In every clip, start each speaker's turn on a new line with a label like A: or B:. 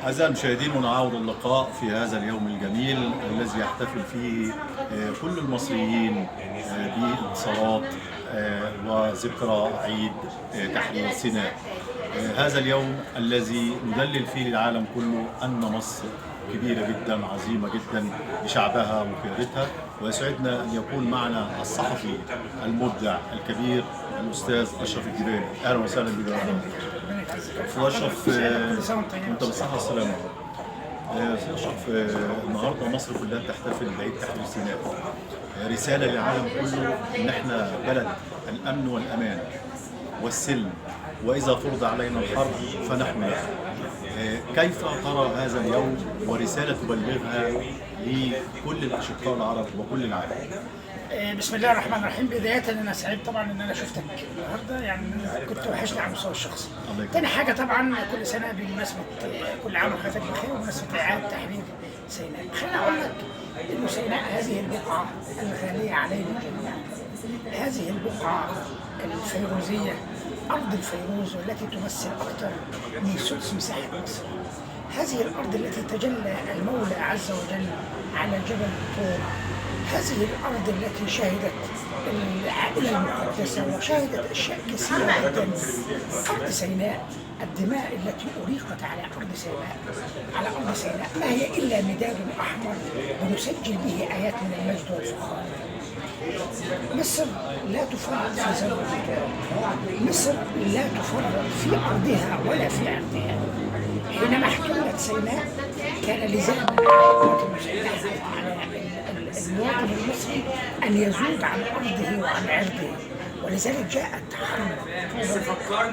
A: أعزائي المشاهدين، ونعاود اللقاء في هذا اليوم الجميل الذي يحتفل فيه كل المصريين بانتصارات وذكرى عيد تحرير سيناء. هذا اليوم الذي ندلل فيه للعالم كله أن مصر كبيرة جدا، عظيمة جدا بشعبها وقيادتها. ويسعدنا أن يكون معنا الصحفي المبدع الكبير الأستاذ أشرف الجبالي. أهلا وسهلا بك. أستاذ أشرف، أنت بالصحة والسلامة. أستاذ أشرف، النهارده مصر كلها بتحتفل بعيد تحرير سيناء. رسالة للعالم كله إن إحنا بلد الأمن والأمان والسلم، وإذا فرض علينا الحرب فنحن له. كيف ترى هذا اليوم ورسالة تبلغها لكل الأشقاء العرب وكل العالم؟
B: بسم الله الرحمن الرحيم. بداية أنا سعيد طبعا إن أنا شفتك النهارده، يعني كنت وحشني على المستوى الشخصي. تاني حاجة طبعا كل سنة بمناسبة كل عام وحضرتك بخير وبمناسبة إعادة تحرير سيناء. خليني أقول لك إن سيناء هذه البقعة الغالية علينا جميعا، هذه البقعة الفيروزية، أرض الفيروز والتي تمثل أكثر من سدس مساحة مصر. هذه الأرض التي تجلى المولى عز وجل على جبل طور، هذه الأرض التي شهدت العائلة المقدسة وشهدت أشياء كثيرة جدا. أرض سيناء، الدماء التي أريقت على أرض سيناء ما هي إلا مداد أحمر ونسجل به آيات من المجد والفخار. مصر لا تفرط في زرع التراب، مصر لا تفرط في أرضها ولا في عرضها. حينما احتلت سيناء كان لزاما على القوات المسلحة وعلى المواطن المصري أن يزود عن أرضه وعن عرضه، ولذلك جاء التحرر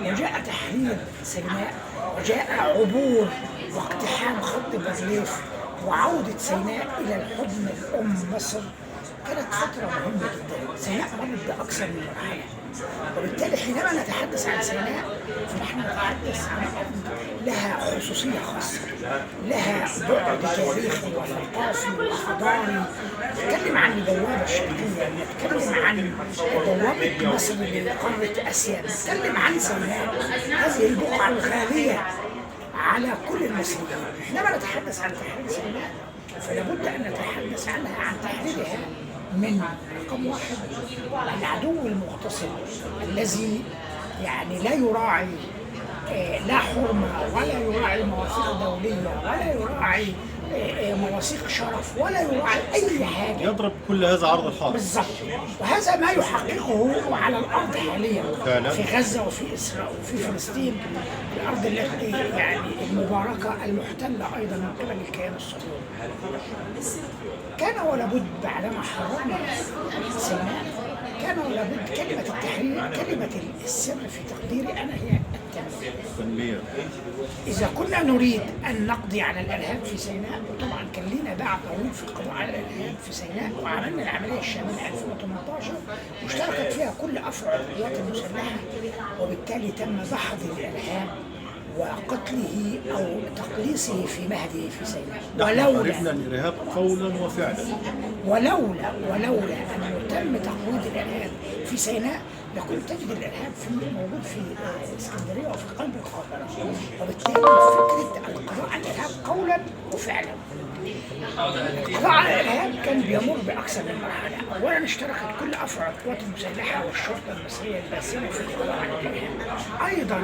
B: وجاء تحرير سيناء وجاء عبور واقتحام خط بارليف وعودة سيناء إلى الحضن الأم مصر. كانت فترة مهمة جدا. سيناء مرت بأكثر من مرحلة، وبالتالي حينما نتحدث عن سيناء فنحن نتحدث عن أرض لها خصوصية خاصة، لها بعد تاريخي وثقافي وحضاري. نتكلم عن البوابة الشرقية، نتكلم عن بوابة مصر لقارة آسيا، نتكلم عن سيناء، هذه البقعة الغالية على كل المصريين. حينما نتحدث عن تحرير سيناء فلا بد أن نتحدث عنها عن تحريرها من رقم واحد العدو المغتصب الذي يعني لا يراعي لا حرمة ولا يراعي مواثيق دولية ولا يراعي مواثيق شرف ولا يراعي أي حاجة،
A: يضرب كل هذا عرض الحائط.
B: بالضبط. وهذا ما يحققه على الأرض حاليا في غزة وفي إسرائيل وفي فلسطين، الأرض التي يعني المباركة المحتلة أيضا من قبل الكيان الصهيوني. كان ولا بد بعدما حررنا سيناء، كان ولا بد كلمة التحرير، كلمة السر في تقديري أنا هي التنمية. إذا كنا نريد أن نقضي على الإرهاب في سيناء، وطبعا كان لنا باع طويل في القضاء على الإرهاب في سيناء، وعملنا العملية الشاملة 2018 واشتركت فيها كل أفرع القوات المسلحة، وبالتالي تم دحض الإرهاب وقتله أو تقليصه في مهده في سيناء.
A: ولولا عرفنا الإرهاب قولا وفعلا،
B: ولولا أنه تم تقويض الإرهاب في سيناء لكنت تجد الإرهاب موجود في اسكندرية وفي قلب القاهرة. وبالتالي فكرة القضاء على الإرهاب قولا وفعلا. القضاء على الإرهاب كان بيمر بأكثر من مرحلة. أولا اشتركت كل أفرع القوات المسلحة والشرطة المصرية الباسمة في القضاء على الإرهاب. أيضا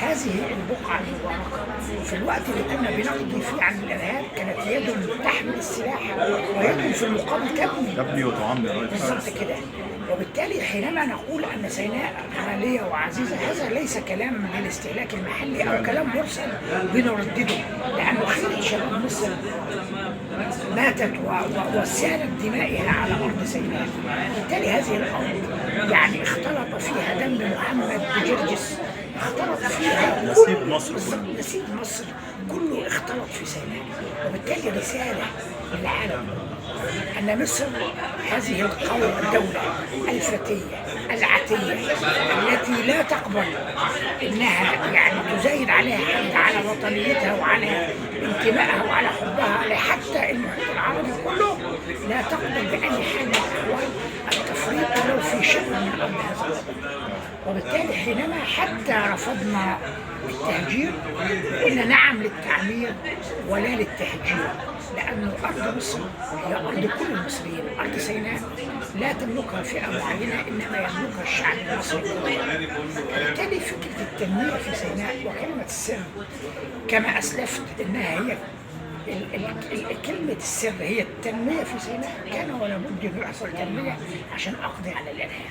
B: هذه البقعة المباركة في الوقت اللي كنا بنقضي فيه عن الإرهاب كانت يد تحمل السلاح ويد في المقابل تبني
A: وتعمر.
B: بالضبط كده. وبالتالي حينما نقول أن سيناء غالية وعزيزة، هذا ليس كلام للاستهلاك المحلي أو كلام مرسل بنردده، لأنه خيرة شباب مصر ماتت وسالت دمائها على أرض سيناء. بالتالي هذه الأرض يعني اختلط فيها دم محمد بجرجس، اختلط فيها نسيب مصر كله اختلط في سيناء. وبالتالي رسالة للعالم أن مصر هذه الدولة الفتية العتية التي لا تقبل إنها يعني تزايد عليها حد على وطنيتها وعلى انتمائها وعلى حبها حتى المحيط العربي كله، لا تقبل بأي حال من الأحوال التفريط ولو في شيء من أرض هذا الوطن. وبالتالي حينما حتى رفضنا التهجير، قلنا نعم للتعمير ولا للتهجير، لأنه أرض مصر هي أرض كل المصريين. أرض سيناء لا تملكها فئة معينة، إنما يملكها الشعب المصري كله. بالتالي فكرة التنمية في سيناء وكلمة السر كما أسلفت إنها هي كلمة السر هي التنمية في سيناء. كان ولا بد أن يحصل تنمية عشان أقضي على الإرهاب،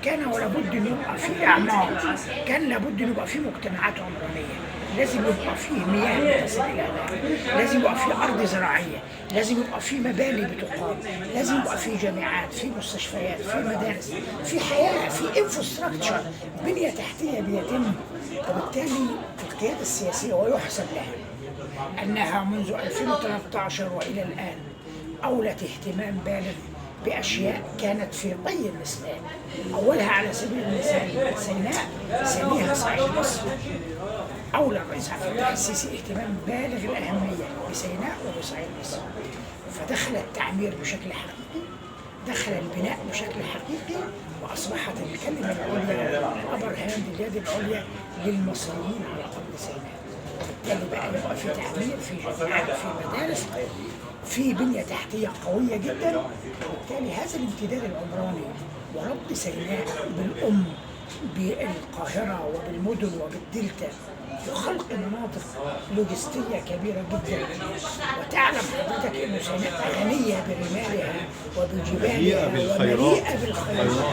B: كان ولا بد أن يبقى في إعمار، كان لابد أن يبقى في مجتمعات عمرانية، لازم يبقى فيه مياه تصل إلى هناك، لازم يبقى فيه أرض زراعية، لازم يبقى فيه مباني بتقام، لازم يبقى فيه جامعات، فيه مستشفيات، فيه مدارس، في حياة، في انفراستراكشر، بنية تحتية بيتم. وبالتالي القيادة السياسية ويحسب لها أنها منذ 2013 وإلى الآن أولت اهتمام بالغ بأشياء كانت في طي النسبان. أولها على سبيل المثال سيناء، ثانيها صعيد مصر. أولى الرئيس عبد الفتاح السيسي اهتمام بالغ الأهمية بسيناء وبصعيد مصر، فدخل التعمير بشكل حقيقي، دخل البناء بشكل حقيقي، وأصبحت الكلمة العليا الأبر هاند، اليد العليا للمصريين على أرض سيناء. بالتالي بقى يبقى في تعمير، في جامعات، في مدارس، في بنية تحتية قوية جدا. وبالتالي هذا الامتداد العمراني وربط سيناء بالأم بالقاهرة وبالمدن وبالدلتا وخلق مناطق لوجستية كبيرة جدا. وتعلم حضرتك أن سيناء غنية برمالها وبجبالها ومليئة بالخيرات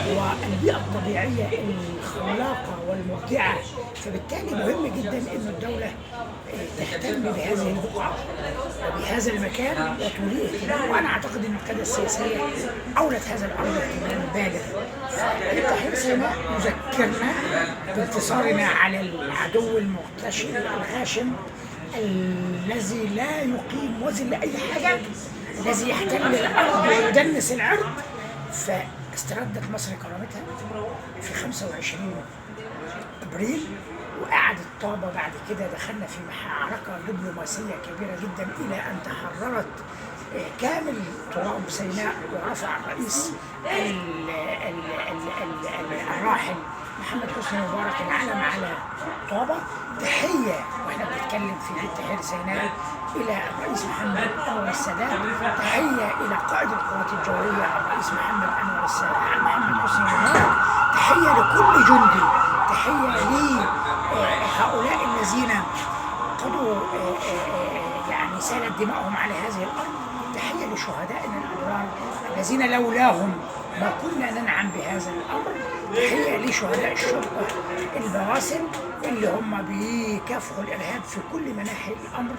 B: والبيئة الطبيعية الخلاقة والمبدعة. فبالتالي مهم جدا أن الدولة تهتم بهذه البقعة وبهذا المكان وتوليه اهتمام. وأنا أعتقد أن القيادة السياسية أولت هذا الأمر اهتمام بالغ. تحرير سيناء يذكرنا بانتصارنا على العدو المغتشم الغاشم الذي لا يقيم وزن لأي حاجة، الذي يحتل الأرض ويدنس العرض. فاستردت مصر كرامتها في 25 أبريل، وقعدت طابة بعد كده. دخلنا في معركة دبلوماسية كبيرة جدا إلى أن تحررت كامل تراب سيناء، ورفع الرئيس الراحل محمد حسني مبارك العلم على طابة. تحية واحنا بنتكلم في عيد تحرير سيناء إلى الرئيس محمد أنور السادات، تحية إلى قائد القوات الجوية الرئيس محمد أنور السادات محمد حسني مبارك، تحية لكل جندي، تحية لهؤلاء الذين قضوا يعني سالت دماؤهم على هذه الأرض، تحية لشهدائنا الأبرار الذين لولاهم ما كنا ننعم بهذا الأمر، تحية لشهداء الشرطة البواسل اللي هم بيكافحوا الإرهاب في كل مناحي الأمر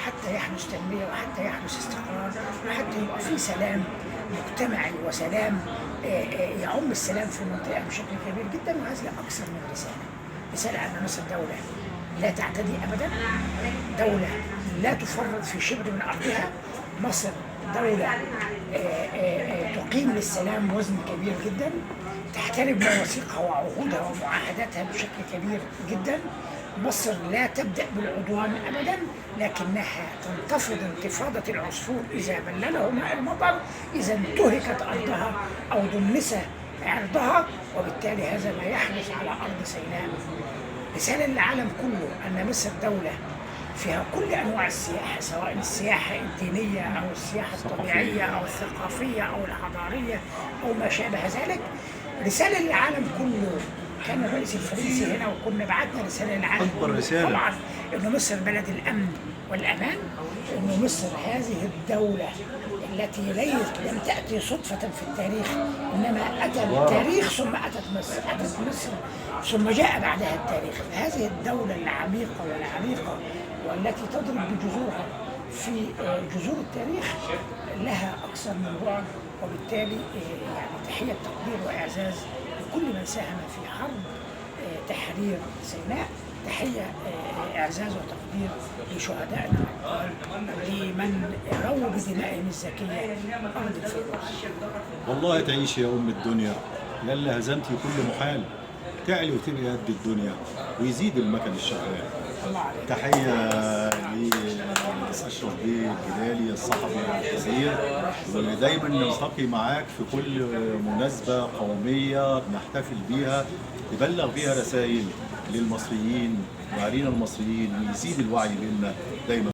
B: حتى يحدث تنمية وحتى يحدث استقرار وحتى يبقى في سلام مجتمعي وسلام يعم السلام في المنطقة بشكل كبير جدا. وهذه أكثر من رسالة أن مصر دولة لا تعتدي أبدا، دولة لا تفرط في شبر من أرضها، مصر دولة تقيم للسلام وزن كبير جدا، تحترم مواثيقها وعهودها ومعاهداتها بشكل كبير جدا. مصر لا تبدأ بالعدوان أبدا، لكنها تنتفض انتفاضة العصفور إذا بلله ماء المطر، إذا انتهكت أرضها أو دنس عرضها. وبالتالي هذا ما يحدث على أرض سيناء. رسالة للعالم كله أن مصر دولة فيها كل أنواع السياحة، سواء السياحة الدينية أو السياحة الطبيعية أو الثقافية أو الحضارية أو ما شابه ذلك. رسالة للعالم كله. كان الرئيس الفرنسي هنا وكنا بعتنا رسالة للعالم كله طبعا إنه مصر بلد الأمن والأمان، إنه مصر هذه الدولة التي لم تأتي صدفة في التاريخ، إنما أتى التاريخ ثم أتت مصر، أتت مصر ثم جاء بعدها التاريخ. هذه الدولة العميقة والعريقة والتي تضرب بجذورها في جذور التاريخ لها أكثر من بعد. وبالتالي يعني تحية تقدير وإعزاز لكل من ساهم في حرب تحرير سيناء، تحية إعزاز وتقدير لشهدائنا الأبطال، لمن رووا بدمائهم الزكية أرض الفردوس.
A: والله تعيش يا أم الدنيا، يلا هزمتي كل محال، تعلي وتبقي قد الدنيا ويزيد المكن الشغال. تحية لأشرف بيه الجلالي الصحفي الكبير، واللي دايما نلتقي معاك في كل مناسبة قومية بنحتفل بيها، تبلغ بيها رسائل للمصريين واهالينا المصريين، ويزيد الوعي بيننا دايما